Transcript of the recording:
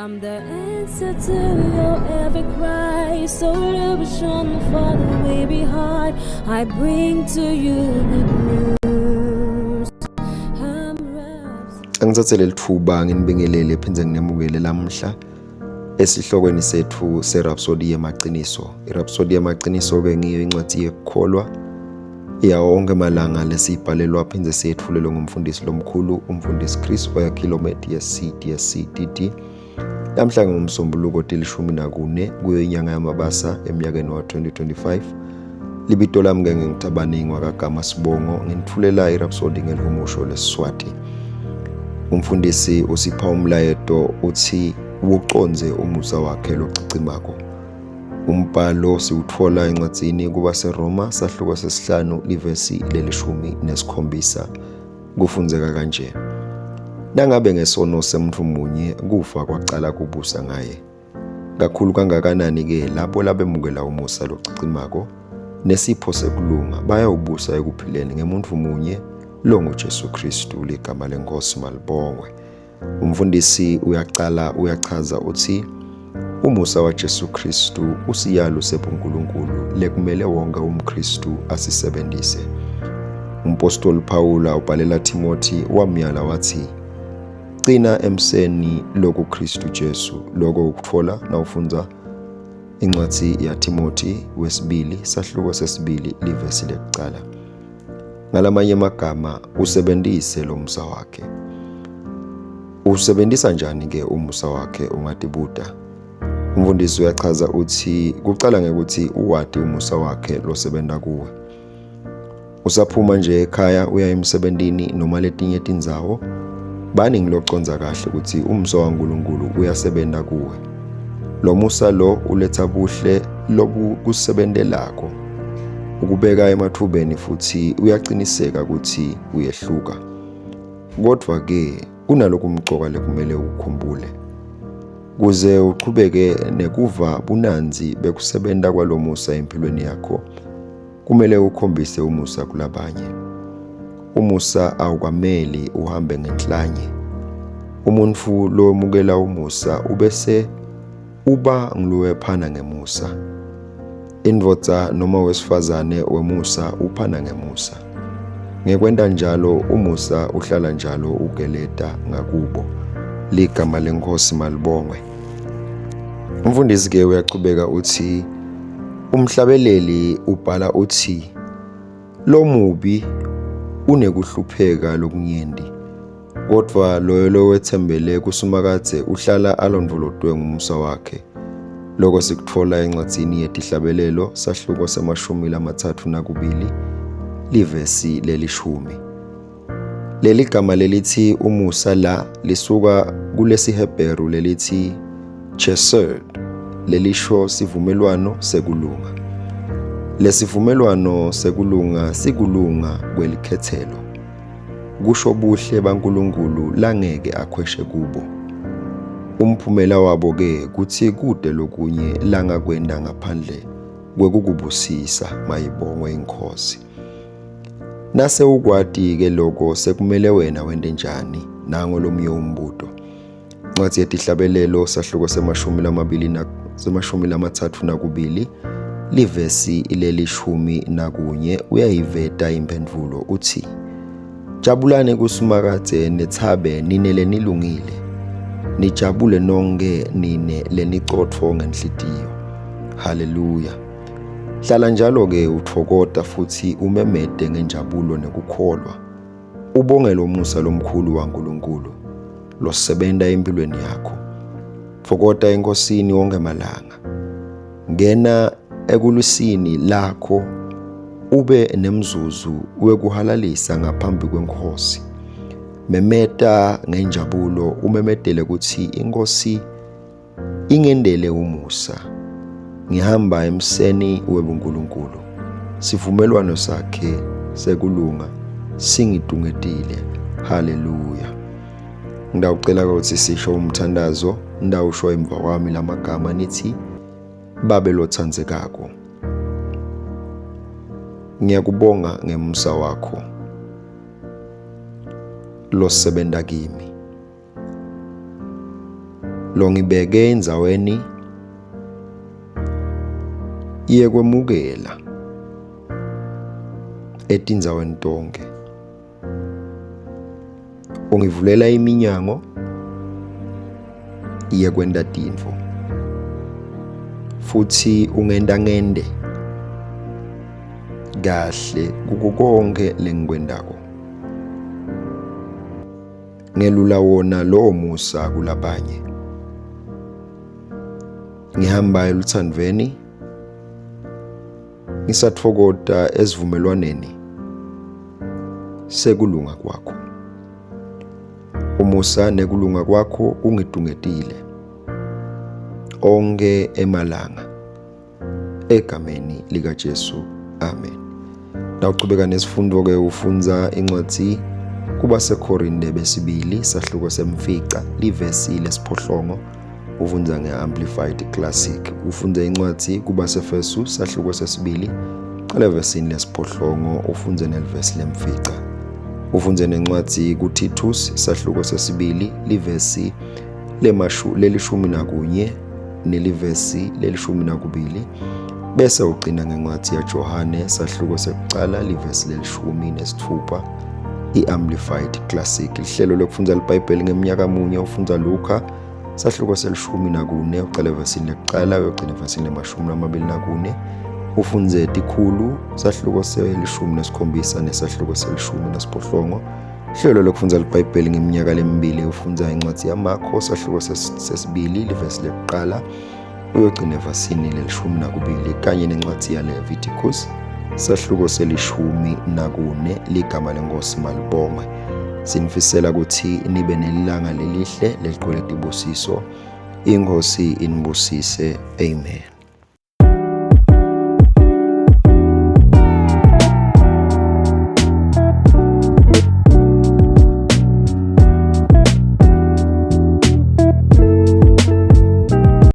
I'm the answer to your every cry, solution for the weary heart. I bring to you good news. I'm wrapped. Angithathe leli thuba nginibingelele phindze nginemukele lamuhla esihlokweni sethu seRhapsody yemaqiniso. IRhapsody yemaqiniso-ke ngiyo incwadi yekukholwa yawo onke malanga lesiyibhalelwa phindze siyethulelwe ngumfundisi lomkhulu umfundisi Chris Oyakhilome DSC DSC DD. Namhla ngomsombuluko 14 kuyo inyanga yaMabasa eminyakeni wa-2025. Libito lami ke ngingithabaningi wakagama Sibongo nginithulela iRhapsody ngelihumusho leSiswati. Umfundisi usipha umlayeto uthi wuconze umusa wakhe locicimako. Umbhalo siwuthola encwadzini kubaseRoma sahluko sesihlanu livesi lelishumi nesikhombisa kufundzeka kanje. Nangabe ngesono semuntfu munye kufa kwacala kubusa ngaye, kakhulu kangakanani-ke labo labemukela umusa locicimako nesipho sekulunga bayawubusa ekuphileni ngemuntfu munye longuJesu Khristu. Ligama leNkhosi malibongwe. Umfundisi uyacala uyachaza uthi umusa waJesu Kristu usiyalo sebuNkulunkulu lekumele wonke umKristu asisebenzise. Umpostoli Pawula ubhalela Timothy wamyala wathi Qina emseni lokuKristu Jesu. Lokho ukuthola nawufundza incwadi yaTimothy wesibili sahluko sesibili livesi lekucala. Ngalamanye amagama usebenzise lo musa wakhe. Usebenzisa njani ke umusa wakhe ungatibuta? Umfundisi uyachaza uthi kucala ngekuthi uwati umusa wakhe losebenza kuwe. Usaphuma nje ekhaya uya emsebentini noma letinye tindzawo, bani ngiloconza kahle ukuthi umusa waNkulunkulu uyasebenza kuwe. Lo musa lo uletha buhle lobukusebentelako, ukubeka emathubeni futhi uyaqiniseka ukuthi uyehluka. Kodwa-ke kunalokumcoka lekumele ukukhumbule. Kuze uchubeke nekuva bunanzi bekusebenta kwalomusa empilweni yakho, kumele ukhombise umusa kulabanye. Umusa awukameli uhambe ngenhlanye. Umuntfu lowemukela umusa ubese uba ngulowephana ngemusa. Indvodza noma wesifazane wemusa uphana ngemusa. Ngekwenta njalo umusa uhlala njalo ugeleta ngakubo. Ligama leNkhosi malibongwe. Umfundisi ke uyachubeka uthi umhlabeleli ubhala uthi lomubi unekuhlupheka lokunyenti kodvwa loyo lowetsembele kuSimakadze uhlala alondvolotwe ngumusa wakhe. Loko sikutfola encwadzini yeTihlabelelo sahluko semashumi lamatsatfu nakubili livesi lelishumi. Leli gama lelithi umusa la lisuka kulesiHebheru lelithi chesed lelisho sivumelwano sekulunga. Lesivumelwano sekulunga sikulunga kwelikhethelo. Kusho buhle baNkulunkulu langeke akhweshe kubo. Umphumela wabo ke kutsi kute lokunye langakwenta ngaphandle kwekukubusisa mayibongwe iNkhosi. Nase ukwati-ke loko sekumele wena wente njani? Nango lomunye umbuto. Incwadi yetihlabelelo sahluko semashumi lamabili na semashumi lamatsatfu nakubili livesi lelishumi nakunye uyayiveta imphendvulo uthi Jabulani kuSimakadze netsabe nine lenilungile, nijabule nonke nine lenicotfo ngenhlitiyo. Haleluya. Hlala njalo-ke utfokota futhi umemete ngenjabulo nekukholwa, ubonge lomusa lomkhulu waNkulunkulu losebenta empilweni yakho. Tfokota eNkosini wonke malanga. Ngena ekulisini lakho ube nemzuzu wekuhalalisa ngaphambi kweNkhosi. Memeta ngenjabulo umemetele kutsi iNkhosi Ingendele umusa. Ngihamba emseni webuNkulunkulu. Sivumelwano sakhe sekulunga singitungetile. Haleluya. Ngidawucela ukuthi sisho umthandazo, ndawusho emva kwami lamagama nithi Babe lothandzekako. Ngiyakubonga ngemusa wakho losebenta kimi. Longibeke endzaweni yekwemukela etindzaweni tonke. Ungivulela iminyango yekwenta tintfo futhi ungenta ngende kahle kuko konke lengikwentako. Ngelula wona lowo musa kulabanye. Ngihamba eluthandvweni ngisatfokota esivumelwaneni sekulunga kwakho. Umusa nekulunga kwakho kungitungetile onke emalanga. Egameni likaJesu, amen. Nawuchubeka nesifundo-ke ufundza incwadzi kubaseKorinte besibili sahluko semfica livesi lesiphohlongo ufundza nge-Amplified Classic. Ufundza incwadzi kubaseFesu sahluko sesibili qala evesini lesiphohlongo ufundze nelivesi lemfica. Ufundze nencwadzi kuTitus sahluko sesibili livesi lemashu lelishumi nakunye nelivesi lelishumi nakubili bese ugcina ngencwadi yaJohane sahluko sekucala livesi lelishumi nesitfupha i-Amplified Classic. Lihlelo lokufundza liBhayibheli ngeminyaka munye ufundza Luka sahluko selishumi nakune ucala evesini lekucala uyogcina evesini lemashumi lamabili nakune ufundze tikhulu sahluko selishumi nesikhombisa nesahluko selishumi nesiphohlongo. Hlelo lokufundza liBhayibheli ngeminyaka lemibili ufundza incwadi yaMakho sahluko sesibili livesi lekuqala uyogcina evasini lelishumi nakubili kanye nencwadi yaLeviticus sahluko selishumi nakune. Ligama lenkosi malibongwe. Sinifisela ukuthi nibe nelilanga lelihle leligcwele tibusiso. Inkosi inibusise. Amen.